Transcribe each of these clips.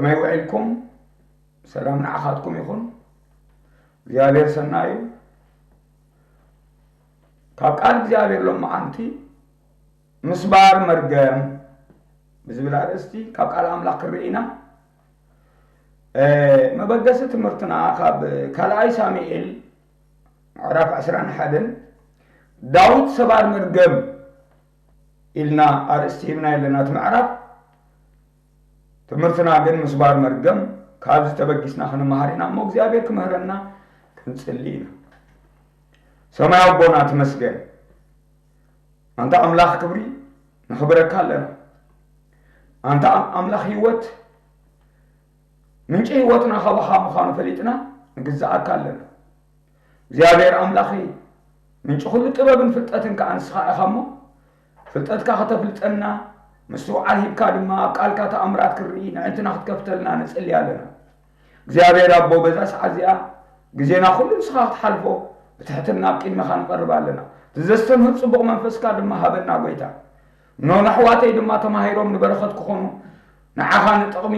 ከመይ ውዒልኩም? ሰላም ንዓኻትኩም ይኹን። እግዚኣብሔር ሰናይ እዩ። ካብ ቃል እግዚኣብሔር ሎማዓንቲ ምስባር መርገም ብዝብል ኣርእስቲ ካብ ቃል ኣምላኽ ክንርኢ ኢና። እ፣ መበገሲ ትምህርትና ካብ ካልኣይ ሳሙኤል ምዕራፍ ዕስራን ሓደን ዳዊት ሰባር መርገም ኢልና ኣርእስቲ ሂብና ኣለና። እቲ ምዕራፍ ትምህርትና ግን ምስባር መርገም ካብዚ ተበጊስና ክንመሃር ኢና እሞ እግዚኣብሔር ክምህረና ክንጽሊ ኢና። ሰማያዊ ኣቦና ተመስገን። ኣንታ ኣምላኽ ክብሪ ነኽብረካ ኣለና። ኣንታ ኣም-፣ ኣምላኽ ህይወት፣ ምንጪ ህይወትና ካባኻ ምዃኑ ፈሊጥና ንግዝኣካ ኣለና። እግዚኣብሔር ኣምላኸይ፣ ምንጪ ኩሉ ጥበብን ፍልጠትን ከኣ ንስኻ ኢኻ እሞ፣ ፍልጠትካ ከተፍልጠና፣ ምስትውዓል ሂብካ ድማ ኣብ ቃልካ ተኣምራት ክንርኢ፣ ነዕንትና ክትከፍተልና ንጽሊ ኣለና። እግዚኣብሔር ኣቦ፣ በዛ ሰዓት እዚኣ ግዜና ኩሉ ንስኻ ክትሓልፎ ብትሕትና ኣብ ቅድሜኻ ንቐርብ ኣለና። እቲ ዘስተምህር ጽቡቕ መንፈስካ ድማ ሃበና ጎይታ። እነሆ ነሕዋተይ ድማ ተማሂሮም ንበረኸት ክኾኑ፣ ንዓኻ ንጥቕሚ፣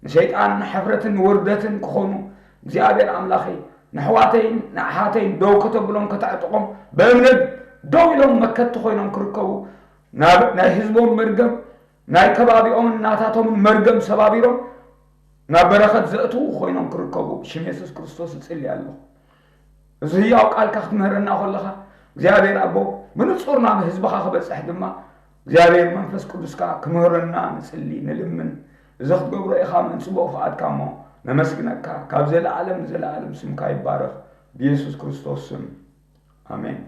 ንሰይጣን ንሕፍረትን ንውርደትን ክኾኑ፣ እግዚኣብሔር ኣምላኸይ፣ ነሕዋተይን ንኣሓተይን ደው ከተብሎም ከተዕጥቖም፣ ብእምነት ደው ኢሎም መከትቲ ኮይኖም ክርከቡ፣ ናብ ናይ ህዝቦም መርገም፣ ናይ ከባቢኦምን ናታቶምን መርገም ሰባቢሮም፣ ናብ በረኸት ዘእትዉ ኮይኖም ክርከቡ፣ ብሽም የሱስ ክርስቶስ እጽሊ ኣለኹ። እዚ ህያው ቃልካ ክትምህረና ከለኻ፣ እግዚኣብሔር ኣቦ፣ ብንጹር ናብ ህዝብኻ ክበጽሕ ድማ፣ እግዚኣብሔር መንፈስ ቅዱስካ ክምህረና ንጽሊ፣ ንልምን። እዚ ክትገብሮ ኢኻ ምእንቲ ጽቡቕ ፍቓድካ እሞ፣ ነመስግነካ። ካብ ዘለኣለም ንዘለኣለም ስምካ ይባረኽ። ብየሱስ ክርስቶስ ስም። ኣሜን።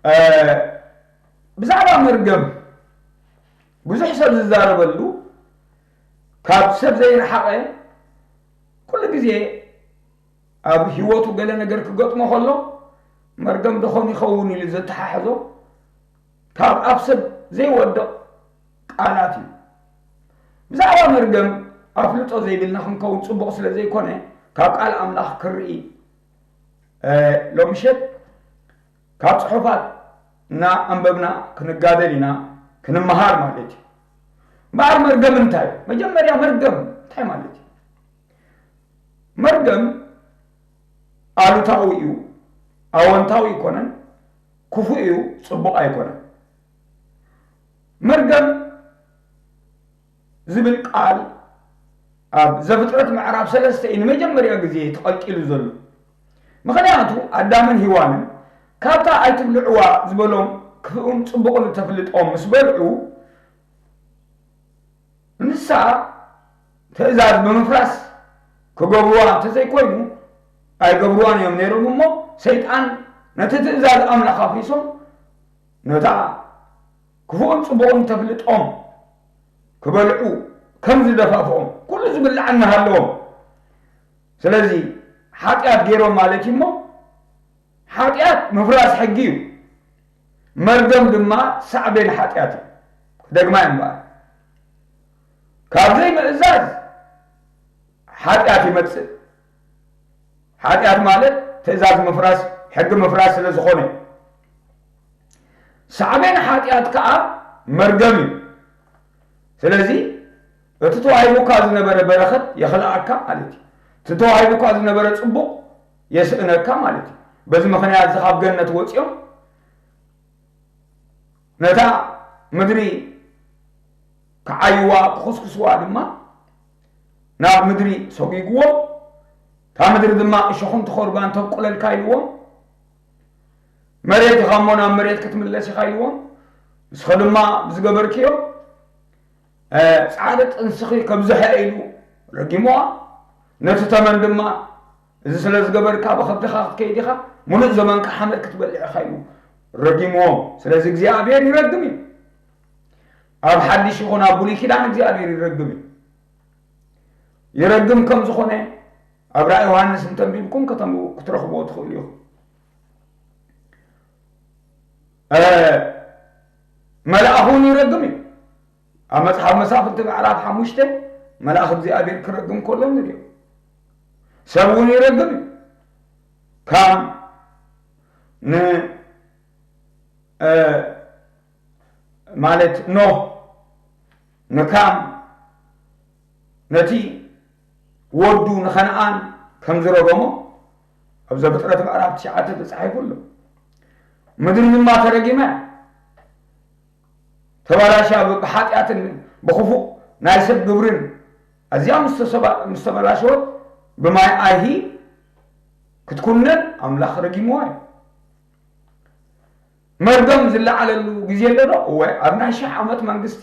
እ፣ ብዛዕባ መርገም ብዙሕ ሰብ ዝዛረበሉ፣ ካብ ሰብ ዘይረሓቐ፣ ኩሉ ግዜ ኣብ ህይወቱ ገለ ነገር ክገጥሞ ከሎ፣ መርገም ደኾን ይኸውን ኢሉ ዘተሓሕዞ፣ ካብ ኣብ ሰብ ዘይወድቕ ቃላት እዩ። ብዛዕባ መርገም ኣፍልጦ ዘይብልና ክንከውን ጽቡቕ ስለ ዘይኮነ፣ ካብ ቃል ኣምላኽ ክርኢ፣ እ፣ ሎምሸት ካብ ጽሑፋት እናኣንበብና ክንጋደል ኢና፣ ክንመሃር ማለት እዩ። እምበኣር መርገም እንታይ እዩ? መጀመርያ መርገም እንታይ ማለት እዩ? መርገም ኣሉታዊ እዩ፣ ኣወንታዊ ኣይኮነን፣ ክፉእ እዩ፣ ጽቡቕ ኣይኮነን። መርገም ዝብል ቃል ኣብ ዘፍጥረት ምዕራፍ ሰለስተ እዩ ንመጀመርያ ግዜ ተቐልቂሉ ዘሎ። ምኽንያቱ ኣዳምን ሂዋንን ካብታ ኣይትብልዕዋ ዝበሎም ክፉእን ጽቡቕን እተፍልጦም ምስ በልዑ፣ ንሳ ትእዛዝ ብምፍራስ ክገብርዋ እንተዘይኮይኑ ኣይገብርዋን እዮም ነይሮም። እሞ ሰይጣን ነቲ ትእዛዝ ኣምላኽ ኣፍሪሶም ነታ ክፉእን ጽቡቕን ተፍልጦም ክበልዑ ከም ዝደፋፍኦም፣ ኩሉ ዝብላዕ እናሃለዎም፣ ስለዚ ሓጢኣት ገይሮም ማለት እዩ። እሞ ሓጢኣት ምፍራስ ሕጊ እዩ፣ መርገም ድማ ሳዕቤን ሓጢኣት እዩ። ክደግማ እየ እምበኣር፣ ካብ ዘይምእዛዝ ሓጢኣት ይመጽእ። ሓጢኣት ማለት ትእዛዝ ምፍራስ፣ ሕጊ ምፍራስ ስለ ዝኾነ፣ ሳዕቤን ሓጢኣት ከኣ መርገም እዩ። ስለዚ እቲ ተዋሂቡካ ዝነበረ በረኸት የኽልኣካ ማለት እዩ። እቲ ተዋሂቡካ ዝነበረ ጽቡቕ የስእነካ ማለት እዩ። በዚ ምኽንያት እዚ ካብ ገነት ወጺኦም ነታ ምድሪ ክዓይዋ ክኹስኩስዋ ድማ ናብ ምድሪ ሰጒግዎም። እታ ምድሪ ድማ እሾኽን ተኾርባን ተብቁለልካ ኢልዎም። መሬት ኢኻ እሞ ናብ መሬት ክትምለስ ኢኻ ኢልዎም። ንስኺ ድማ ብዝገበርክዮ፣ እ፣ ጻዕሪ ጥንስኺ ከብዝሐ ኢሉ ረጊምዋ። ነቲ ተመን ድማ እዚ ስለ ዝገበርካ ብኸብድኻ ክትከይድ ኢኻ፣ ሙሉእ ዘመንካ ሓመድ ክትበልዕ ኢኻ ኢሉ ረጊምዎም። ስለዚ እግዚኣብሔር ይረግም እዩ። ኣብ ሓድሽ ይኹን ኣብ ብሉይ ኪዳን እግዚኣብሔር ይረግም እዩ። ይረግም ከም ዝኾነ ኣብ ራእይ ዮሃንስ እንተንቢብኩም ከተንብቡ ክትረኽብዎ ትኽእሉ ኢኹም። እ፣ መልኣኽ እውን ይረግም እዩ። ኣብ መጽሓፍ መሳፍንቲ ምዕራፍ ሓሙሽተ መልኣኽ እግዚኣብሔር ክረግም ከሎ ንሪኦ። ሰብ እውን ይረግም እዩ። ካም ን-፣ እ፣ ማለት ኖህ ንካም ነቲ ወዱ ንኸነኣን ከም ዝረገሞ ኣብ ዘፍጥረት ምዕራፍ ትሽዓተ ተጻሒፉ ኣሎ። ምድሪ ድማ ተረጊማ እያ። ተባላሽያ ብ-፣ ብሓጢኣትን ብኽፉእ ናይ ሰብ ግብርን ኣዝያ ምስ ተሰባ-፣ ምስ ተበላሸወት ብማይ ኣይሂ ክትኩነን ኣምላኽ ረጊምዋ እዩ። መርገም ዝለዓለሉ ግዜ ኣሎ ዶ? እወ፣ ኣብ ናይ ሽሕ ዓመት መንግስቲ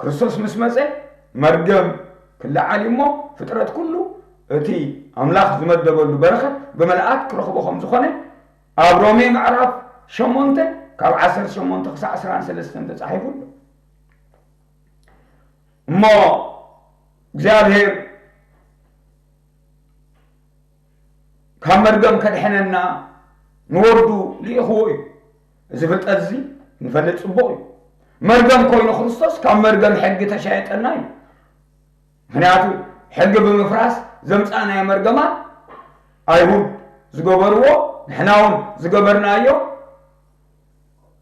ክርስቶስ ምስ መጸ መርገም ክለዓል እዩ እሞ ፍጥረት ኩሉ እቲ ኣምላኽ ዝመደበሉ በረኸት ብምልኣት ክረኽቦ ከም ዝኾነ ኣብ ሮሜ ምዕራፍ ሸሞንተ ካብ ዓሰርተ ሸሞንተ ክሳዕ ዕስራን ሰለስተን ተጻሒፉ ኣሎ። እሞ እግዚኣብሔር ካብ መርገም ከድሕነና ንወዱ ልኢኽዎ እዩ። እዚ ፍልጠት እዚ ንፈልጥ ጽቡቕ እዩ። መርገም ኮይኑ ክርስቶስ ካብ መርገም ሕጊ ተሻየጠና እዩ። ምኽንያቱ ሕጊ ብምፍራስ ዘምጻእናዮ መርገማት ኣይሁድ ዝገበርዎ ንሕና እውን ዝገበርናዮ፣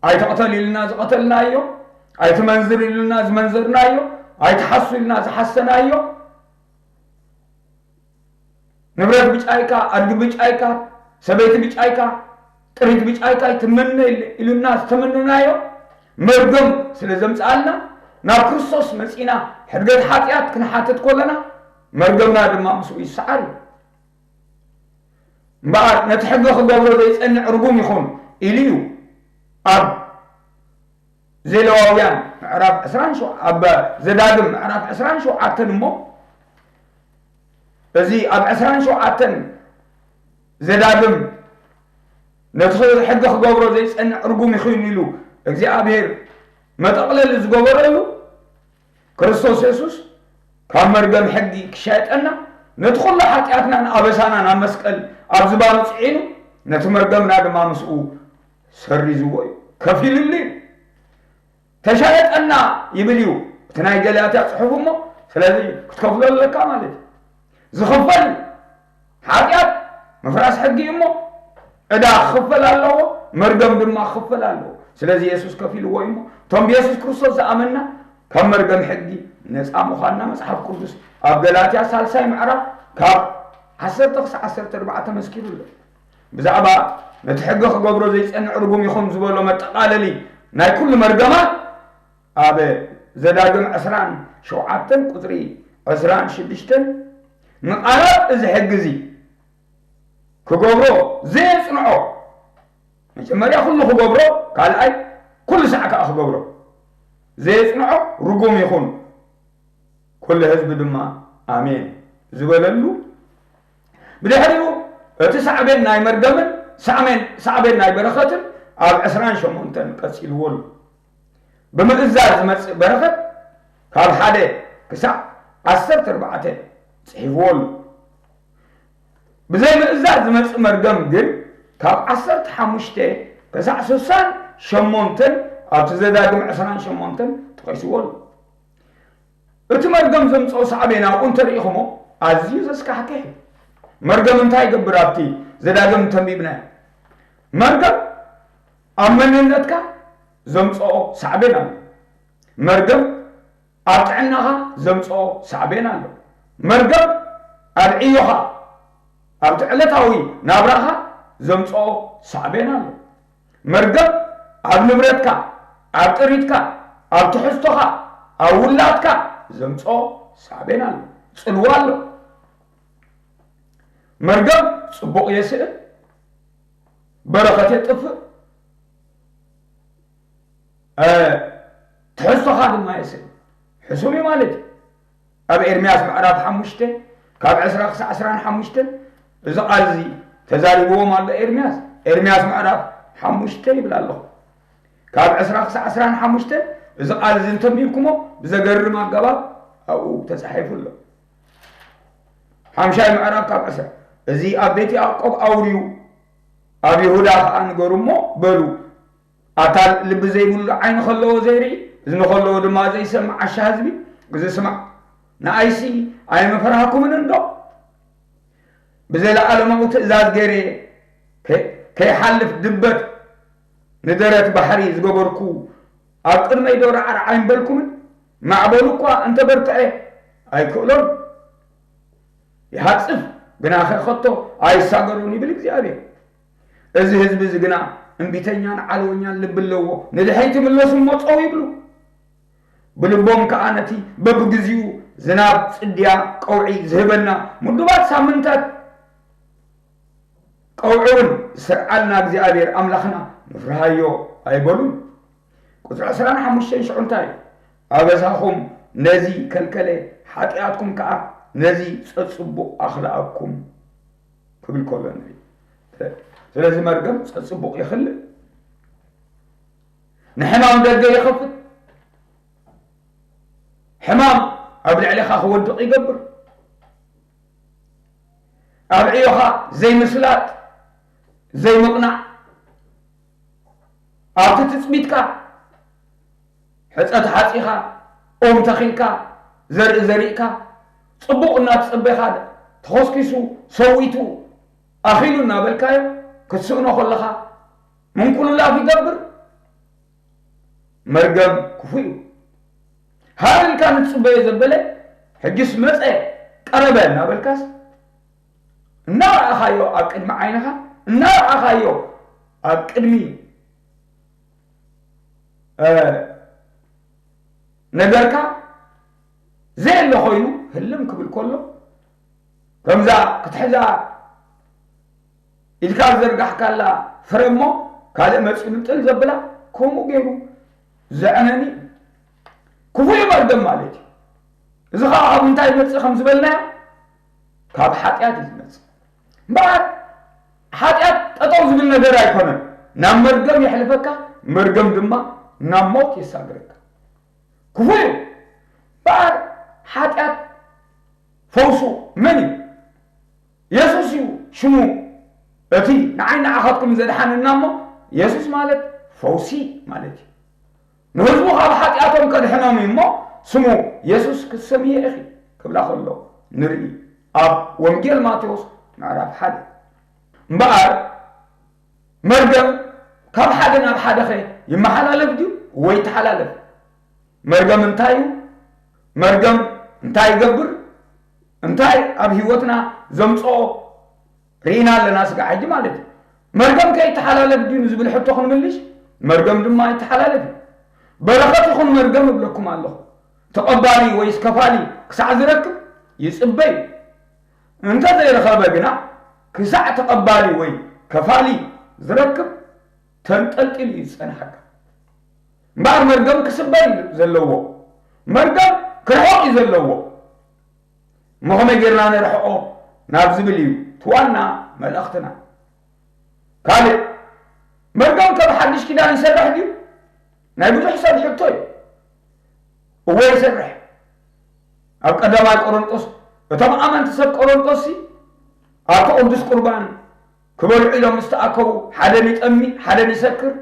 ኣይትቕተል ኢልና ዝቐተልናዮ፣ ኣይትመንዝር ኢልና ዝመንዘርናዮ፣ ኣይትሓሱ ኢልና ዝሓሰናዮ፣ ንብረት ብጫይካ፣ ኣድጊ ብጫይካ፣ ሰበይቲ ብጫይካ፣ ጥሪት ብጫይካ ኣይትመነ ኢል-፣ ኢሉና ዝተመነናዮ መርገም ስለ ዘምጽኣልና ናብ ክርስቶስ መጺና ሕድገት ሓጢኣት ክንሓትት ከለና መርገምና ድማ ምስኡ ይሰዓር እዩ። እምበኣር ነቲ ሕጊ ክገብሮ ዘይጸንዕ ርጉም ይኹን ኢሉ እዩ ኣብ ዘሌዋውያን ምዕራፍ ዕስራን ሸውዓተን፣ ኣብ ዘዳግም ምዕራፍ ዕስራን ሸውዓተን እሞ፣ እዚ ኣብ ዕስራን ሸውዓተን ዘዳግም ነቲ ሕጊ ክገብሮ ዘይጸንዕ ርጉም ይኹን ኢሉ እግዚኣብሔር መጠቕለሊ ዝገበረሉ ክርስቶስ የሱስ ካብ መርገም ሕጊ ክሻየጠና ነቲ ኩሉ ሓጢኣትናን ኣበሳናን ኣብ መስቀል ኣብ ዝባኑ ጽዒኑ ነቲ መርገምና ድማ ምስኡ ሰሪዝዎ እዩ፣ ከፊልሉ እዩ። ተሻየጠና ይብል እዩ እቲ ናይ ገላትያ ጽሑፍ እሞ፣ ስለዚ ክትከፍሎ ኣለካ ማለት እዩ። ዝኽፈል ሓጢኣት ምፍራስ ሕጊ እዩ እሞ፣ ዕዳ ክኽፈል ኣለዎ፣ መርገም ድማ ክኽፈል ኣለዎ። ስለዚ የሱስ ከፊልዎ እዩ እሞ፣ እቶም ብየሱስ ክርስቶስ ዝኣመንና ካብ መርገም ሕጊ ነጻ ምዃንና መጽሓፍ ቅዱስ ኣብ ገላትያ ሳልሳይ ምዕራፍ ካብ ዓሰርተ ክሳዕ ዓሰርተ ኣርባዕተ መስኪሩ ኣሎ። ብዛዕባ ነቲ ሕጊ ክገብሮ ዘይጸንዕ ርጉም ይኹን ዝበሎ መጠቓለሊ ናይ ኩሉ መርገማት ኣብ ዘዳግም ዕስራን ሸውዓተን ቁጽሪ ዕስራን ሽዱሽተን ንቓላት እዚ ሕጊ እዚ ክገብሮ ዘየጽንዖ፣ መጀመርያ ኩሉ ክገብሮ፣ ካልኣይ ኩሉ ሳዕ ከኣ ክገብሮ ዘየጽንዖ ርጉም ይኹን፣ ኩሉ ህዝቢ ድማ ኣሜን ዝበለሉ። ብድሕሪኡ እቲ ሳዕቤን ናይ መርገምን ሳዕሜን-፣ ሳዕቤን ናይ በረኸትን ኣብ ዕስራን ሸሞንተን ቀጺልዎ ኣሎ። ብምእዛዝ ዝመጽእ በረኸት ካብ ሓደ ክሳዕ ዓሰርተ ኣርባዕተ ጽሒፍዎ ኣሎ። ብዘይ ምእዛዝ ዝመጽእ መርገም ግን ካብ ዓሰርተ ሓሙሽተ ክሳዕ ስሳን ሸሞንተን ኣብቲ ዘዳግም ዕስራን ሸሞንተን ተጠቒስዎ ኣሎ። እቲ መርገም ዘምጽኦ ሳዕቤን ኣብኡ እንተሪኢኹሞ ኣዝዩ ዘስካሕክሕ እዩ። መርገም እንታይ ይገብር? ኣብቲ ዘዳግም ተንቢብናዮ መርገም ኣብ መንነትካ ዘምጽኦ ሳዕቤን ኣሎ። መርገም ኣብ ጥዕናኻ ዘምጽኦ ሳዕቤን ኣሎ። መርገም ኣብ ዕዮኻ፣ ኣብቲ ዕለታዊ ናብራኻ ዘምጽኦ ሳዕቤን ኣሎ። መርገም ኣብ ንብረትካ፣ ኣብ ጥሪትካ፣ ኣብ ትሕዝቶኻ፣ ኣብ ውላድካ ዘምጽኦ ሳዕቤን ኣሎ። ጽልዋ ኣሎ። መርገም ጽቡቕ የስእን፣ በረኸት የጥፍእ፣ እ፣ ትሕዝቶኻ ድማ የስእን። ሕሱም እዩ ማለት እዩ። ኣብ ኤርምያስ ምዕራፍ ሓሙሽተ ካብ ዕስራ ክሳዕ ዕስራን ሓሙሽተን እዚ ቃል እዚ ተዛሪብዎም ኣሎ ኤርምያስ። ኤርምያስ ምዕራፍ ሓሙሽተ ይብል ኣለኹ። ካብ ዕስራ ክሳዕ ዕስራን ሓሙሽተን እዚ ቃል እዚ እንተንቢብኩሞ ብዘገርም ኣገባብ ኣብኡ ተጻሒፉ ኣሎ። ሓምሻይ ምዕራፍ ካብ ዕስራ፣ እዚ ኣብ ቤት ያዕቆብ ኣውርዩ፣ ኣብ ይሁዳ ኸኣ ንገሩ እሞ በሉ፣ ኣታ ልቢ ዘይብሉ ዓይኒ ከለዎ ዘይርኢ፣ እዝኒ ከለዎ ድማ ዘይሰምዕ ዓሻ ህዝቢ፣ እዚ ስማዕ፣ ንኣይሲ ኣይምፈራህኩምን እንዶ? ብዘለኣለማዊ ትእዛዝ ገይረ ከ-፣ ከይሓልፍ ድበት ንደረት ባሕሪ ዝገበርኩ፣ ኣብ ቅድመይ ዶ ራዕራዕ ኣይምበልኩምን? ማዕበሉ እኳ እንተበርትዐ ኣይክእሎን፣ ይሃጽፍ፣ ግናኸ ከቶ ኣይሳገሮን ይብል እግዚኣብሔር። እዚ ህዝቢ እዚ ግና እምቢተኛን ዓለወኛን ልቢ ኣለዎ፣ ንድሕሪት ይምለሱ እሞ ጸው ይብሉ። ብልቦም ከኣ ነቲ በብግዚኡ ዝናብ፣ ጽድያ፣ ቀውዒ ዝህበና ምዱባት ሳምንታት ቀውዒ እውን ዝሰርዓልና እግዚኣብሔር ኣምላኽና ንፍርሃዮ ኣይበሉን። ቁጽሪ ዕስራን ሓሙሽተን ሽዑ እንታይ እዩ? ኣበሳኹም ነዚ ከልከለ፣ ሓጢኣትኩም ከኣ ነዚ ጸጽቡቕ ኣኽልኣኩም ክብል ከሎ ንርኢ። ስለዚ መርገም ጸጽቡቕ የኽልእ፣ ንሕማም ደገ ይኸፍት፣ ሕማም ኣብ ልዕሌኻ ክወድቕ ይገብር፣ ኣብ ዕዮኻ ዘይምስላጥ፣ ዘይምቕናዕ፣ ኣብቲ ትጽቢትካ ሕጸ ተሓጺኻ፣ ኦም ተኺልካ፣ ዘርኢ ዘሪእካ፣ ጽቡቕ እናተጸበኻ፣ ተኾስኪሱ፣ ሰዊቱ፣ ኣኺሉ እናበልካዮ ክትስእኖ ከለኻ ምንቁልላፍ ይገብር። መርገም ክፉእ እዩ። ሃር ኢልካ ንጽበዮ ዘበለ ሕጅስ መጸ ቀረበ እናበልካስ እናረኣኻዮ ኣብ ቅድሚ ዓይንኻ እናረኣኻዮ ኣብ ቅድሚ እ፣ ነገርካ ዘየለ ኮይኑ ህልም ክብል ከሎ ከምዛ ክትሕዛ ኢድካ ዝዘርጋሕካላ ፍረ እሞ ካልእ መፂኡ ምጥል ዘብላ ከምኡ ገይሩ ዘዕነኒ ክፉእ መርገም ማለት እዩ። እዚ ከዓ ካብ እንታይ ይመፅእ ከም ዝበልናዮ ካብ ሓጢኣት እዩ ዝመፅእ። እምበኣር ሓጢኣት ጠጠው ዝብል ነገር ኣይኮነን። ናብ መርገም የሕልፈካ፣ መርገም ድማ ናብ ሞት የሳግረካ። ክፉእ እዩ። እምበኣር ሓጢኣት ፈውሱ መን እዩ? የሱስ እዩ ሽሙ። እቲ ንዓይ ንዓኻትኩም ዘድሓነና እሞ የሱስ ማለት ፈውሲ ማለት እዩ። ንህዝቡ ካብ ሓጢኣቶም ከድሕኖም እዩ እሞ ስሙ የሱስ ክትሰምየ ኢኺ ክብላ ከሎ ንርኢ ኣብ ወንጌል ማቴዎስ ምዕራፍ ሓደ። እምበኣር መርገም ካብ ሓደ ናብ ሓደኸ ይመሓላለፍ ድዩ ወይ ይተሓላለፍ? መርገም እንታይ እዩ? መርገም እንታይ ይገብር? እንታይ ኣብ ህይወትና ዘምፅኦ ርኢና ኣለና። ስጋ ሕጂ ማለት እዩ። መርገም ከይተሓላለፍ ድዩ ንዝብል ሕቶ ክንምልሽ፣ መርገም ድማ ይተሓላለፍ እዩ። በረኸት ይኹን መርገም እብለኩም ኣለኹ። ተቐባሊ ወይስ ከፋሊ ክሳዕ ዝረክብ ይጽበ እዩ። እንተ ዘይረኸበ ግና ክሳዕ ተቐባሊ ወይ ከፋሊ ዝረክብ ተንጠልጢሉ እዩ ዝጸንሓካ። እምበኣር መርገም ክስበር እዩ ዘለዎ። መርገም ክርሕቕ እዩ ዘለዎ። እሞ ከመይ ጌርና ነርሕቆ ናብ ዝብል እዩ እቲ ዋና መልእኽትና። ካልእ መርገም ከም ሓድሽ ኪዳን ይሰርሕ ድዩ? ናይ ብዙሕ ሰብ ሕቶ እዩ። እወ ይሰርሕ። ኣብ ቀዳማይ ቆሮንጦስ እቶም ኣመንቲ ሰብ ቆሮንጦስ ሲ ኣብቲ ቅዱስ ቁርባን ክበልዑ ኢሎም ምስ ተኣከቡ ሓደን ይጠሚ፣ ሓደን ይሰክር፣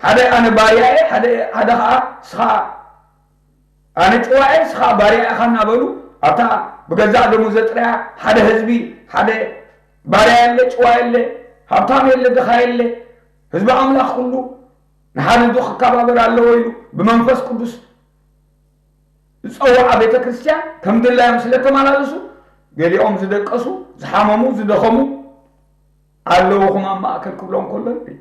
ሓደ ኣነ ባርያ እየ፣ ሓደ ሓደ ኸዓ ንስኻ ኣነ ጭዋ እየ፣ ንስኻ ባርያ ኢኻ እናበሉ ኣብታ ብገዛእ ደሙ ዘጥረያ ሓደ ህዝቢ ሓደ ባርያ የለ፣ ጭዋ የለ፣ ሃብታም የለ፣ ድኻ የለ፣ ህዝቢ ኣምላኽ ኩሉ ንሓድሕዱ ክከባበር ኣለዎ ኢሉ ብመንፈስ ቅዱስ ዝጸውዓ ቤተ ክርስቲያን ከም ድላዮም ስለ ተመላለሱ ገሊኦም ዝደቀሱ፣ ዝሓመሙ፣ ዝደኸሙ ኣለውኹም ኣብ ማእከል ክብሎም ከሎ ንርኢ።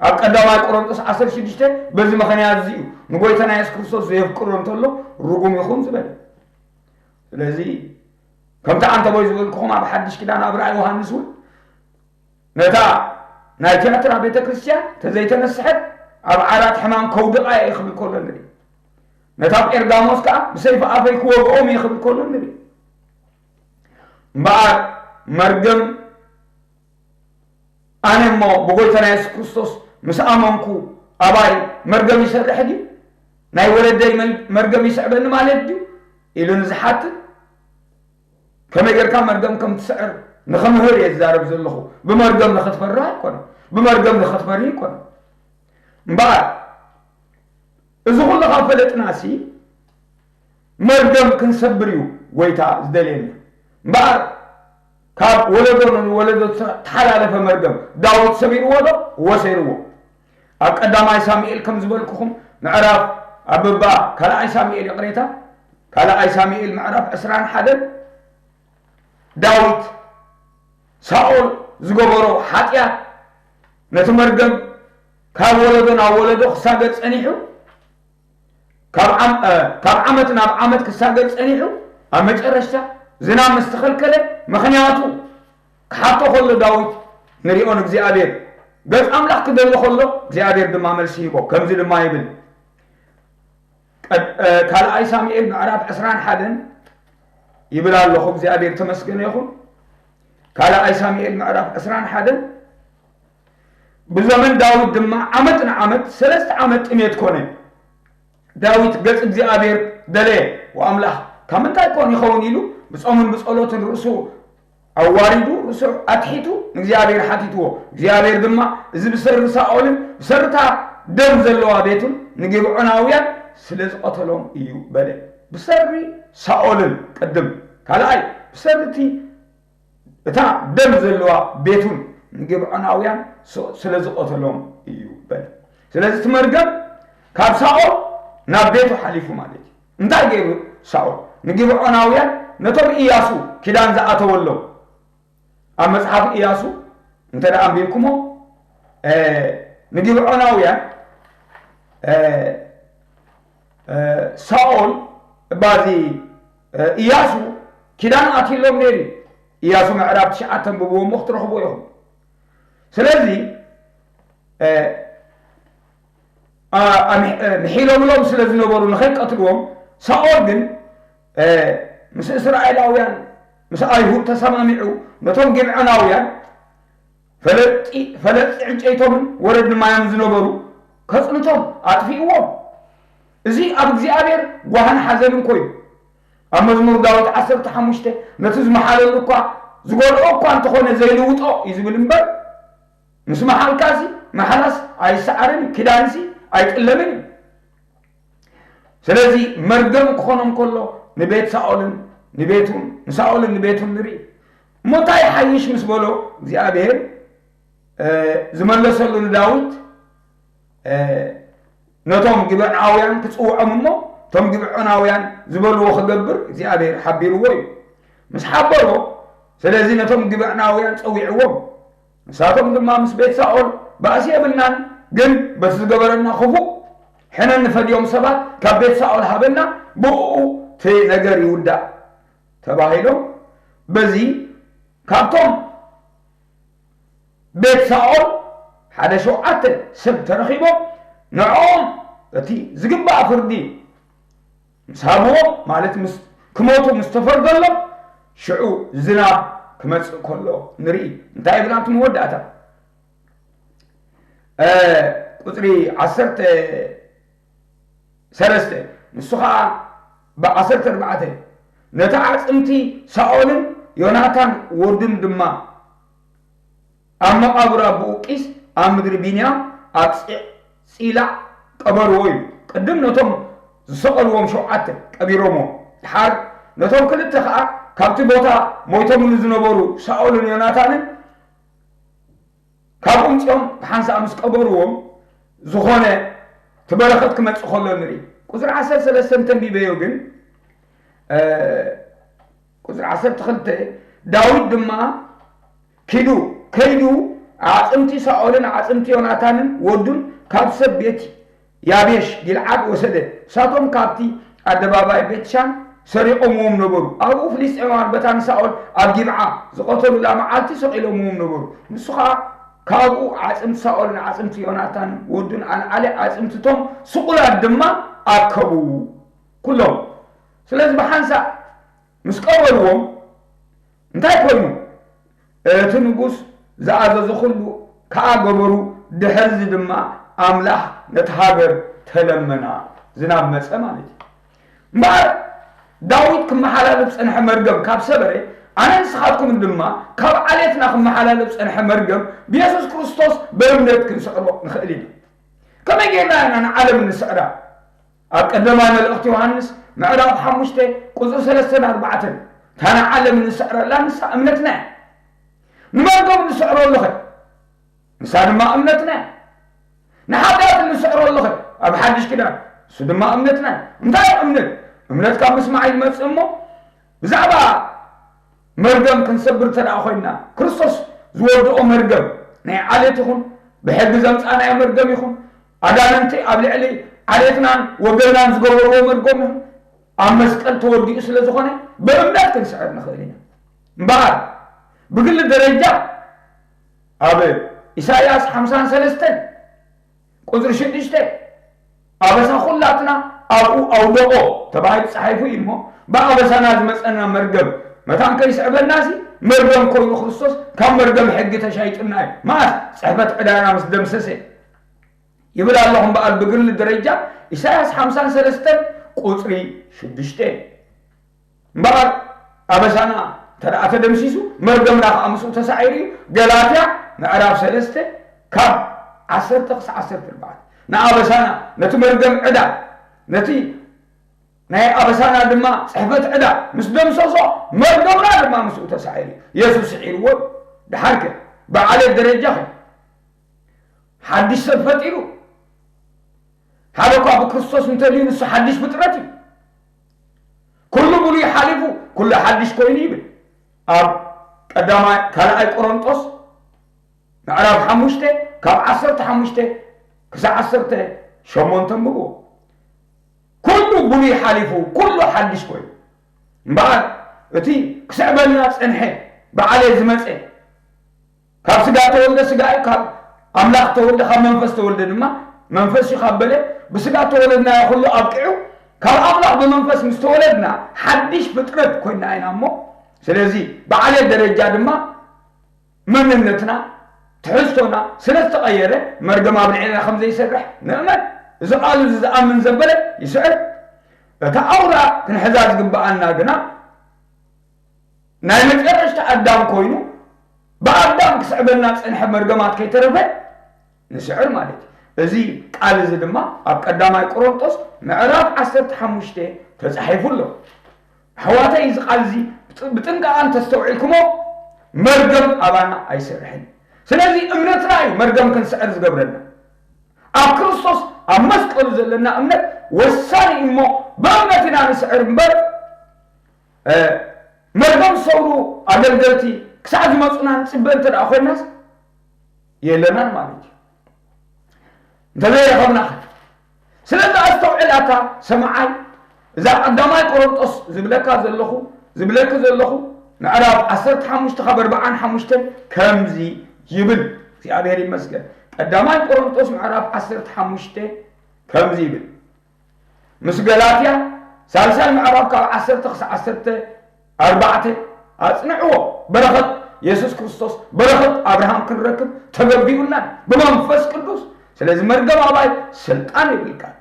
ኣብ ቀዳማይ ቆሮንጦስ ዓሰርተ ሽዱሽተ በዚ ምኽንያት እዚ እዩ ንጎይታና የሱስ ክርስቶስ ዘየፍቅሮ እንተሎ ርጉም ይኹን ዝበለ። ስለዚ ከምቲ ዓንተቦይ ዝበልኩኹም ኣብ ሓድሽ ኪዳን ኣብ ራእይ ዮሃንስ እውን ነታ ናይ ትያትራ ቤተ ክርስቲያን ተዘይተነስሐት ኣብ ዓራት ሕማም ከውድቓ እየ ክብል ከሎ ንርኢ። ነታ ጴርጋሞስ ከዓ ብሰይፊ ኣፈይ ክወግኦም እየ ክብል ከሎ ንርኢ። እምበኣር መርገም ኣነ እሞ ብጎይታና የሱስ ክርስቶስ ምስ ኣመንኩ ኣባይ መርገም ይሰርሕ ድዩ? ናይ ወለደይ መል- መርገም ይስዕበኒ ማለት ድዩ? ኢሉ ንዝሓትት ከመይ ጌርካ መርገም ከም ትስዕር ንኽምህር እየ ዝዛረብ ዘለኹ። ብመርገም ንኽትፈርህ ኣይኮነን፣ ብመርገም ንኽትፈርህ ኣይኮነን። እምበኣር እዚ ኩሉ ካብ ፈለጥናሲ መርገም ክንሰብር እዩ ጎይታ ዝደልየና። እምበኣር ካብ ወለዶ ንወለዶ ዝተሓላለፈ መርገም ዳዊት ሰቢርዎ ዶ? ወሰይርዎ። ኣብ ቀዳማይ ሳሙኤል ከም ዝበልኩኹም ምዕራፍ ኣብ እባ ካልኣይ ሳሙኤል፣ ይቕሬታ፣ ካልኣይ ሳሙኤል ምዕራፍ ዕስራን ሓደን፣ ዳዊት ሳኦል ዝገበሮ ሓጢኣት፣ ነቲ መርገም ካብ ወለዶ ናብ ወለዶ ክሳገር ጸኒሑ፣ ካብ ዓም-፣ እ፣ ካብ ዓመት ናብ ዓመት ክሳገር ጸኒሑ፣ ኣብ መጨረሽታ ዝናብ ምስ ተኸልከለ፣ ምኽንያቱ ክሓቶ ከሎ ዳዊት ንሪኦ ንእግዚኣብሔር። ገጽ ኣምላኽ ክደሊ ከሎ እግዚኣብሔር ድማ መልሲ ሂቦ። ከምዚ ድማ ይብል፣ ቀድ-፣ እ፣ ካልኣይ ሳሙኤል ምዕራፍ ዕስራን ሓደን ይብል ኣለኹ። እግዚኣብሔር ተመስገነ ይኹን። ካልኣይ ሳሙኤል ምዕራፍ ዕስራን ሓደን፣ ብዘመን ዳዊት ድማ ዓመት ንዓመት ሰለስተ ዓመት ጥሜት ኮነ። ዳዊት ገጽ እግዚኣብሔር ደለየ፣ ወኣምላኽ ካብ ምንታይ ኮን ይኸውን ኢሉ ብጾምን ብጸሎትን ርእሱ ኣዋሪዱ፣ ርእሱ ኣትሒቱ ንእግዚኣብሔር ሓቲትዎ። እግዚኣብሔር ድማ፣ "እዚ ብሰሪ ሳኦልን ብሰሪ እታ ደም ዘለዋ ቤቱን ንጊብዖናውያን ስለ ዝቐተሎም እዩ" በለ። ብሰሪ ሳኦልን ቅድም፣ ካልኣይ ብሰሪ እቲ እታ ደም ዘለዋ ቤቱን ንጊብዖናውያን ስ-፣ ስለ ዝቐተሎም እዩ በለ። ስለዚ እቲ መርገም ካብ ሳኦል ናብ ቤቱ ሓሊፉ ማለት እዩ። እንታይ ገይሩ ሳኦል? ንጊብዖናውያን ነቶም ኢያሱ ኪዳን ዝኣተወሎም፣ ኣብ መጽሓፍ ኢያሱ እንተ ደኣ ኣንቢብኩሞ፣ እ፣ ንጊብዖናውያን፣ እ፣ እ፣ ሳኦል እባዚ፣ እ፣ ኢያሱ ኪዳን ኣትይሎም ነይሩ እዩ። ኢያሱ ምዕራፍ ትሽዓተ ኣንብብዎ እሞ ክትረኽብዎ ኢኹም። ስለዚ፣ እ፣ ኣ-፣ ኣምሕ-፣ እ፣ ምሒሎምሎም ስለ ዝነበሩ ንኸይቀትልዎም፣ ሳኦል ግን፣ እ፣ ምስ እስራኤላውያን፣ ምስ ኣይሁድ ተሰማሚዑ፣ ነቶም ጊብዖናውያን ፈለጢ-፣ ፈለጥቲ ዕንጨይቶምን ወረድቲ ማዮም ዝነበሩ ከጽንቶም ኣጥፊእዎም። እዚ ኣብ እግዚኣብሔር ጓህን ሓዘንን ኮይኑ፣ ኣብ መዝሙር ዳዊት ዓሰርተ ሓሙሽተ፣ "ነቲ ዝመሓለሉ እኳ ዝጎድኦ እኳ እንተኾነ ዘይልውጦ" እዩ ዝብል እምበር፣ ምስ መሓልካሲ መሓላስ ኣይሰዓርን እዩ፣ ኪዳንሲ ኣይጥለምን እዩ። ስለዚ መርገም ክኾኖም ከሎ ንቤት ሳኦልን ንቤቱን፣ ንሳኦልን ንቤቱን ንርኢ። እሞ እንታይ ይሓይሽ ምስ በሎ እግዚኣብሔር፣ እ፣ ዝመለሰሉ ንዳዊት፣ እ፣ ነቶም ግብዖናውያን ክጽውዖም እሞ እቶም ግብዖናውያን ዝበልዎ ክገብር እግዚኣብሔር ሓቢርዎ እዩ። ምስ ሓበሮ፣ ስለዚ ነቶም ግብዖናውያን ጸዊዕዎም። ንሳቶም ድማ ምስ ቤት ሳኦል፣ "ባእሲ የብልናን፣ ግን በቲ ዝገበረና ክፉእ ሕነ እንፈድዮም ሰባት ካብ ቤት ሳኦል ሃበና፣ ብእኡ እቲ ነገር ይውዳእ" ተባሂሎም፣ በዚ ካብቶም ቤት ሳኦል ሓደ ሸውዓተ ሰብ ተረኺቦም፣ ንዕኦም እቲ ዝግባእ ፍርዲ ምስ ሃብዎም፣ ማለት ምስ ክሞቱ ምስ ተፈርደሎም፣ ሽዑ ዝናብ ክመጽእ ከሎ ንርኢ። እንታይ ይብል ኣብቲ መወዳእታ? እ፣ ቁጽሪ ዓሰርተ ሰለስተ፣ ንሱ ኸኣ ብዓሰርተ ኣርባዕተ፣ "ነቲ ዓጽምቲ ሳኦልን ዮናታን ወዱን ድማ ኣብ መቓብር ኣቦኡ ቂስ ኣብ ምድሪ ቢንያም ኣብ ጺ-፣ ጺላዕ ቀበርዎ" እዩ። ቅድም ነቶም ዝሰቐልዎም ሸውዓተ ቀቢሮምዎ። ድሓር ነቶም ክልተ ኸኣ ካብቲ ቦታ ሞይቶምሉ ዝነበሩ ሳኦልን ዮናታንን ካብ ኣምጺኦም ብሓንሳእ ምስ ቀበርዎም፣ ዝኾነ እቲ በረኸት ክመጽእ ከሎ ንርኢ። ቁጽሪ ዓሰርተ ሰለስተ እንተንቢበዮ ግን፣ እ፣ ቁጽሪ ዓሰርተ ክልተ፣ ዳዊት ድማ ኪዱ፣ ከይዱ ኣዕጽምቲ ሳኦልን ኣዕጽምቲ ዮናታንን ወዱን ካብ ሰብ ቤት ያቤሽ ጊልዓድ ወሰደ። ንሳቶም ካብቲ ኣደባባይ ቤትሻን ሰሪቖምዎም ነበሩ። ኣብኡ ፍልስጤማውያን በታ ንሳኦል ኣብ ጊብዓ ዝቐተሉላ መዓልቲ ሰቒሎምዎም ነበሩ። ንሱ ኸኣ ካብኡ ዓጽምቲ ሳኦልን ዓጽምቲ ዮናታንን ወዱን ኣልዓለ፣ ኣዕጽምትቶም ስቑላት ድማ ኣከቡ። ኩሎም። ስለዚ ብሓንሳእ ምስ ቀበርዎም እንታይ ኮይኑ? እቲ ንጉስ ዝኣዘዞ ኩሉ ከኣ ገበሩ። ድሕርዚ ድማ ኣምላኽ ነቲ ሃገር ተለመና፣ ዝናብ መጸ ማለት እዩ። እምበኣር ዳዊት ክመሓላለፍ ጸንሐ መርገም ካብ ሰበረ፣ ኣነ ንስኻትኩምን ድማ ካብ ዓሌትና ክመሓላለፍ ጸንሐ መርገም ብየሱስ ክርስቶስ ብእምነት ክንስዕሮ ንኽእል ኢና። ከመይ ጌርና ኢና ንዓለም እንስዕራ? ኣብ ቀዳማይ መልእኽቲ ዮሃንስ ምዕራፍ ሓሙሽተ ቁጽሪ ሰለስተን ኣርባዕተን፣ እታ ንዓለም እንስዕረላ ንሳ እምነትና እያ። ንመርገም እንስዕረሉ ኸ? ንሳ ድማ እምነትና እያ። ንሓጢኣት እንስዕረሉ ኸ? ኣብ ሓድሽ ኪዳን እሱ ድማ እምነትና እዩ። እንታይ እዩ እምነት? እምነት ካብ ምስማዕ እዩ ዝመጽእ እሞ፣ ብዛዕባ መርገም ክንሰብር እንተ ደኣ ኮይንና፣ ክርስቶስ ዝወድኦ መርገም፣ ናይ ዓሌት ይኹን፣ ብሕጊ ዘምጻእናዮ መርገም ይኹን፣ ኣጋንንቲ ኣብ ልዕሊ ዓሌትናን ወገንናን ዝገበርዎ መርገም ይኹን፣ ኣብ መስቀል ተወዲኡ ስለ ዝኾነ፣ ብእምነት ክንስዕር ንኽእል ኢና። እምበኣር፣ ብግሊ ደረጃ ኣብ ኢሳይያስ ሓምሳን ሰለስተን ቁጽሪ ሽዱሽተ፣ "ኣበሳ ኩላትና ኣብኡ ኣውደቖ" ተባሂሉ ተጻሒፉ እዩ እሞ፣ ብኣበሳና ዝመጸና መርገም መታን ከይስዕበናሲ፣ መርገም ኮይኑ ክርስቶስ ካብ መርገም ሕጊ ተሻይጡና እዩ። መዓስ? ጽሕፈት ዕዳና ምስ ደምሰሰ። ይብል ኣለኹ እምበኣር፣ ብግሊ ደረጃ ኢሳይያስ ሓምሳን ሰለስተን ቁጽሪ ሽዱሽተ። እምበኣር ኣበሳና እንተ ደኣ ተደምሲሱ፣ መርገምና ከኣ ምስኡ ተሳዒሩ እዩ። ገላትያ ምዕራፍ ሰለስተ ካብ ዓሰርተ ክሳዕ ዓሰርተ ኣርባዕተ። ንኣበሳና፣ ነቲ መርገም ዕዳ፣ ነቲ ናይ ኣበሳና ድማ ጽሕፈት ዕዳ ምስ ደምሰሶ፣ መርገምና ድማ ምስኡ ተሳዒሩ እዩ። የሱስ ስዒርዎ እዩ። ደሓር ከ ብዓሌት ደረጃ ከ ሓድሽ ሰብ ፈጢሩ። ሓደ እኳ ብክርስቶስ እንተልዩ፣ ንሱ ሓድሽ ፍጥረት እዩ። ኩሉ ብሉይ ሓሊፉ፣ ኩሉ ሓድሽ ኮይኑ ይብል። ኣብ ቀዳማይ፣ ካልኣይ ቆሮንጦስ ምዕራፍ ሓሙሽተ ካብ ዓሰርተ ሓሙሽተ ክሳብ ዓሰርተ ሸሞንተ ኣንብብዎ። ኩሉ ብሉይ ሓሊፉ፣ ኩሉ ሓድሽ ኮይኑ። እምበኣር እቲ ክስዕበልና ጸንሐ፣ ብዓሌት ዝመጸ፣ ካብ ስጋ ተወልደ ስጋ እዩ፣ ካብ ኣምላኽ ተወልደ፣ ካብ መንፈስ ተወልደ ድማ መንፈስ እዩ ካብ በለ፣ ብስጋ ተወለድናዮ ኩሉ ኣብቂዑ፣ ካብ ኣምላኽ ብመንፈስ ምስ ተወለድና ሓድሽ ፍጥረት ኮይንና ኢና እሞ፣ ስለዚ ብዓሌት ደረጃ ድማ መንነትና፣ ትሕዝቶና ስለ ዝተቐየረ፣ መርገም ኣብ ልዕሌና ከም ዘይሰርሕ ንእመን። እዚ ቃል እዚ ዝኣምን ዘበለ ይስዕር። እታ ኣውራ ክንሕዛ ዝግብኣና ግና፣ ናይ መጨረሽታ ኣዳም ኮይኑ፣ ብኣዳም ክስዕበና ዝጸንሐ መርገማት ከይተረፈ ንስዕር ማለት እዩ። እዚ ቃል እዚ ድማ ኣብ ቀዳማይ ቆሮንጦስ ምዕራፍ ዓሰርተ ሓሙሽተ ተጻሒፉ ኣሎ። ኣሕዋተይ፣ እዚ ቃል እዚ ብጥ-፣ ብጥንቃቐ እንተስተውዒልኩሞ፣ መርገም ኣባና ኣይሰርሕን። ስለዚ እምነትና እዩ መርገም ክንስዕር ዝገብረና። ኣብ ክርስቶስ፣ ኣብ መስቀሉ ዘለና እምነት ወሳኒ እዩ እሞ፣ ብእምነት ኢና ንስዕር እምበር፣ እ፣ መርገም ዝሰብሩ ኣገልገልቲ ክሳዕ ዝመጹና ንጽበ እንተ ደኣ ኮይንናስ፣ የለናን ማለት እዩ። እንተዘይረኸብና ኸ? ስለዚ ኣስተውዕል ኣታ ሰማዓይ፣ እዛ ቀዳማይ ቆሮንጦስ ዝብለካ ዘለኹ፣ ዝብለኪ ዘለኹ፣ ምዕራፍ ዓሰርተ ሓሙሽተ ካብ ኣርብዓን ሓሙሽተን ከምዚ ይብል። እግዚኣብሔር ይመስገን። ቀዳማይ ቆሮንጦስ ምዕራፍ ዓሰርተ ሓሙሽተ ከምዚ ይብል። ምስ ገላትያ ሳልሳይ ምዕራፍ ካብ ዓሰርተ ክሳብ ዓሰርተ ኣርባዕተ ኣጽንዕዎ። በረኸት የሱስ ክርስቶስ፣ በረኸት ኣብርሃም ክንረክብ ተገቢኡና ብመንፈስ ቅዱስ። ስለዚ መርገም ኣባይ ስልጣን የብልካን።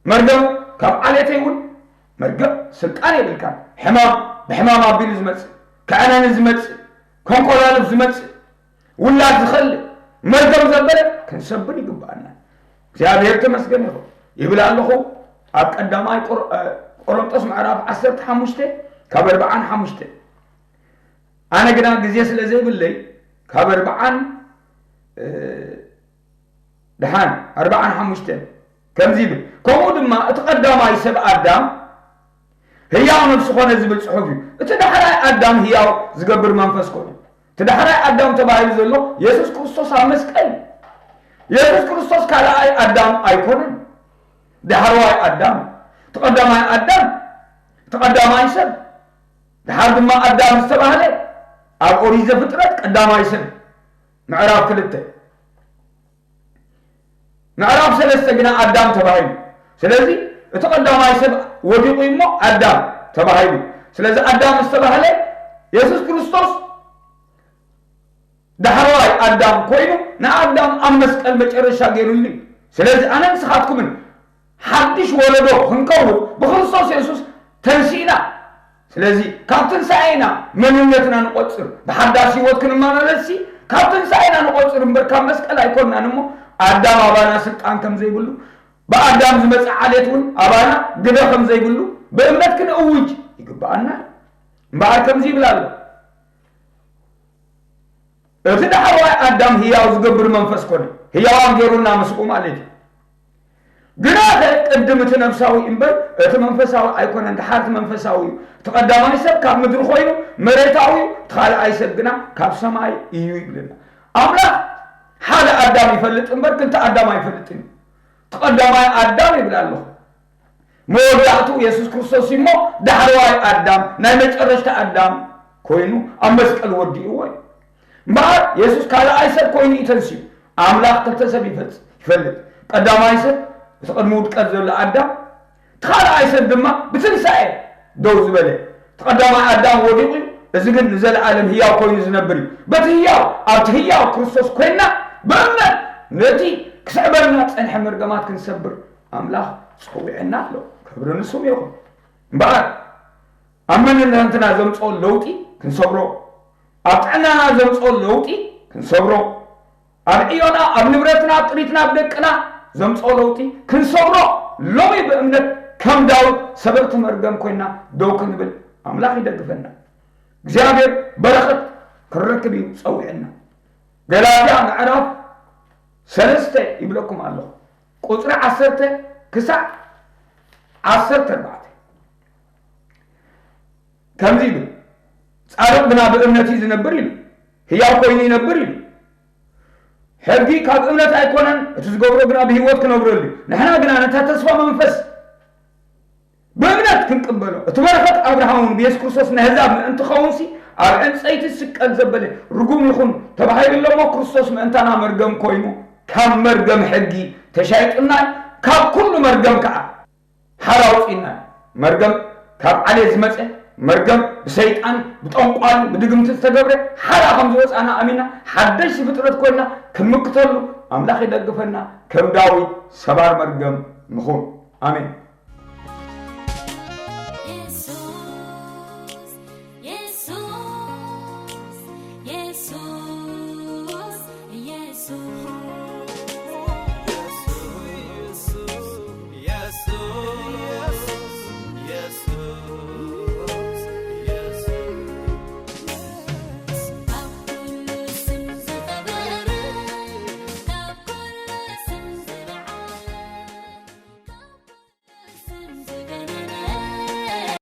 መርገም ካብ ዓሌተይ እውን መርገም ስልጣን የብልካን። ሕማም ብሕማም ኣቢሉ ዝመጽእ፣ ከዕነኒ ዝመጽእ፣ ከንኮላልፍ ዝመጽእ፣ ውላድ ዝኸልእ መርገም ዘበለ ክንሰብር ይግብኣና። እግዚኣብሔር ተመስገን ይኹን። ይብል ኣለኹ ኣብ ቀዳማይ ቆር-፣ እ፣ ቆሮንጦስ ምዕራፍ ዓሰርተ ሓሙሽተ ካብ ኣርብዓን ሓሙሽተ። ኣነ ግና ግዜ ስለ ዘይብለይ ካብ ኣርብዓን፣ እ፣ ደሓን ኣርብዓን ሓሙሽተን ከምዚ ይብል፣ "ከምኡ ድማ እቲ ቀዳማይ ሰብ ኣዳም ህያው ነፍሲ ኾነ" ዝብል ጽሑፍ እዩ። እቲ ዳሕራይ ኣዳም ህያው ዝገብር መንፈስ ኮነ። እቲ ዳሕራይ ኣዳም ተባሂሉ ዘሎ የሱስ ክርስቶስ ኣብ መስቀል እዩ። የሱስ ክርስቶስ ካልኣይ ኣዳም ኣይኮነን። ዳሕረዋይ ኣዳም እዩ። እቲ ቀዳማይ ኣዳም፣ እቲ ቀዳማይ ሰብ፣ ደሓር ድማ ኣዳም ዝተባህለ ኣብ ኦሪት ዘፍጥረት ቀዳማይ ሰብ ምዕራፍ ክልተ። ምዕራፍ ሰለስተ ግና ኣዳም ተባሂሉ። ስለዚ እቲ ቀዳማይ ሰብ ወዲቑ እሞ ኣዳም ተባሂሉ። ስለዚ ኣዳም ዝተባህለ የሱስ ክርስቶስ ዳሕረዋይ ኣዳም ኮይኑ ንኣዳም ኣብ መስቀል መጨረሻ ገይሩሉ እዩ። ስለዚ ኣነ ንስኻትኩምን ሓድሽ ወለዶ ክንከውን ብክርስቶስ የሱስ ተንሲእና። ስለዚ ካብ ትንሳኤ ኢና መንነትና ንቆጽር። ብሓዳስ ህይወት ክንመላለስሲ ካብ ትንሳኤ ኢና ንቆጽር እምበር ካብ መስቀል ኣይኮንናን እሞ ኣዳም ኣባና ስልጣን ከም ዘይብሉ፣ ብኣዳም ዝመጽእ ዓሌት እውን ኣባና ግደ ከም ዘይብሉ ብእምነት ክንእውጅ ይግብኣና። እምበኣር ከምዚ ይብል ኣሎ፣ "እቲ ዳሕረዋይ ኣዳም ህያው ዝገብር መንፈስ ኮነ፣ ህያዋን ገይሩና ምስኡ ማለት እዩ። ግናኸ ቅድም እቲ ነፍሳዊ እምበር እቲ መንፈሳዊ ኣይኮነን፣ ደሓር እቲ መንፈሳዊ እዩ። እቲ ቀዳማይ ሰብ ካብ ምድሪ ኮይኑ መሬታዊ እዩ፣ እቲ ካልኣይ ሰብ ግና ካብ ሰማይ እዩ ይብለና። ኣምላኽ ሓደ ኣዳም ይፈልጥ እምበር ክልተ ኣዳም ኣይፈልጥን እዩ። እቲ ቀዳማይ ኣዳም ይብል ኣለኹ። መወዳእቱ የሱስ ክርስቶስ እሞ ዳሕረዋይ ኣዳም፣ ናይ መጨረሽታ ኣዳም ኮይኑ ኣብ መስቀል ወዲእዎ እዩ። እምበኣር የሱስ ካልኣይ ሰብ ኮይኑ እዩ ተንሲኡ። ኣምላኽ ክልተ ሰብ ይፈጽ-፣ ይፈልጥ። ቀዳማይ ሰብ እቲ ቅድሚ ውድቀት ዘሎ ኣዳም፣ እቲ ካልኣይ ሰብ ድማ ብትንሳኤ ደው ዝበለ። እቲ ቀዳማይ ኣዳም ወዲቑ እዩ፣ እዚ ግን ንዘለኣለም ህያው ኮይኑ ዝነብር እዩ። በቲ ህያው፣ ኣብቲ ህያው ክርስቶስ ኮይንና ብእምነት ነቲ ክስዕበልና ዝጸንሐ መርገማት ክንሰብር ኣምላኽ ጸዊዕና ኣሎ። ክብሪ ንስሙ ይኹን። እምበኣር ኣብ መንነትና ዘምጽኦ ለውጢ ክንሰብሮ፣ ኣብ ጥዕናና ዘምጽኦ ለውጢ ክንሰብሮ፣ ኣብ ዕዮና፣ ኣብ ንብረትና፣ ኣብ ጥሪትና፣ ኣብ ደቅና ዘምጽኦ ለውጢ ክንሰብሮ፣ ሎሚ ብእምነት ከም ዳዊት ሰበርቲ መርገም ኮይና ደው ክንብል ኣምላኽ ይደግፈና። እግዚኣብሔር በረኸት ክንረክብ እዩ ጸዊዕና። ገላትያ ምዕራፍ ሰለስተ ይብለኩም ኣለኹ፣ ቁጽሪ ዓሰርተ ክሳዕ ዓሰርተ ኣርባዕተ ከምዚ ይብል፣ "ጻድቕ ግና ብእምነት እዩ ዝነብር" ኢሉ፣ "ህያው ኮይኑ ይነብር" ኢሉ። ሕጊ ካብ እምነት ኣይኮነን፣ እቲ ዝገብሮ ግና ብህይወት ክነብረሉ እዩ። ንሕና ግና ነታ ተስፋ መንፈስ ብእምነት ክንቅበሎ፣ እቲ በረኸት ኣብርሃም እውን ብየሱስ ክርስቶስ ንኣህዛብ ምእንቲ ኸውንሲ፣ ኣብ ዕንጸይቲ ዝስቀል ዘበለ ርጉም ይኹን ተባሂሉ ኣሎ እሞ፣ ክርስቶስ ምእንታና መርገም ኮይኑ፣ ካብ መርገም ሕጊ ተሻይጡና፣ ካብ ኩሉ መርገም ከዓ ሓራ ኣውጺእና። መርገም ካብ ዓሌት ዝመጸ፣ መርገም ብሰይጣን፣ ብጠንቋል፣ ብድግምቲ ዝተገብረ ሓራ ከም ዝወጻና ኣሚና፣ ሓደሽቲ ፍጥረት ኮይና ክንምክተሉ ኣምላኽ ይደግፈና። ከም ዳዊት ሰባር መርገም ንኹን። ኣሜን።